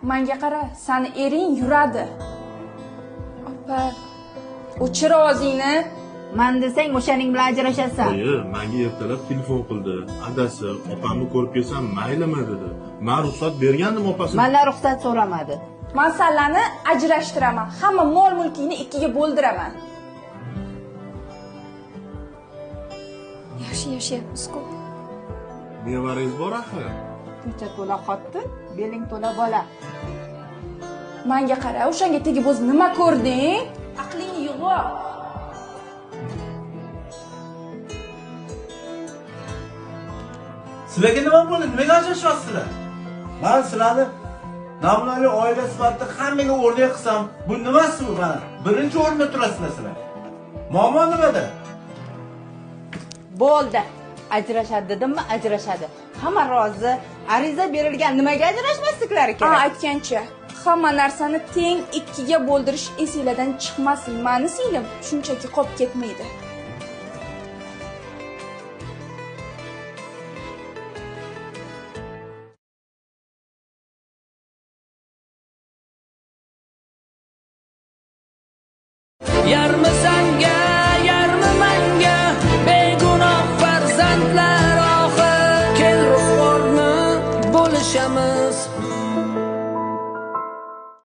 Manga qara, sani ering yuradi. Opa, o'chir ovozingni. Man desang o'shaning bilan ajrashasan. Oyi, menga ertalab telefon qildi. Adasi, opamni ko'rib kelsam maylimi dedi. Men ruxsat bergandim opasi. Mandan ruxsat so'ramadi. Man sanlarni ajrashtiraman. Hamma mol mulkingni ikkiga bo'ldiraman. Yaxshi yashayapmiz-ku. Nevarangiz bor axir. Ko'cha to'la xotin, beling to'la bola. Manga qara, o'shanga tegib o'zi nima ko'rding? Aqlingni yig'ib. Sizlarga nima bo'ldi? Nimaga ajrashyapsizlar? Men sizlarni namunali oila sifatida hammaga o'rnak qilsam, bu nimasi bu mana? Birinchi o'rinda turasizlar sizlar. Muammo nimada? Bo'ldi. Ajrashadi dedimmi, ajrashadi. Hamma rozi. Ariza berilgan, nimaga ajrashmasliklari kerak? Aytgancha, hamma narsani teng ikkiga bo'ldirish esinglardan chiqmasin. Mani singlim shunchaki qolib ketmaydi. Yarmi sanga, yarmi manga, begunoh farzandlar oxir. Kel ro'zg'orni bo'lishamiz.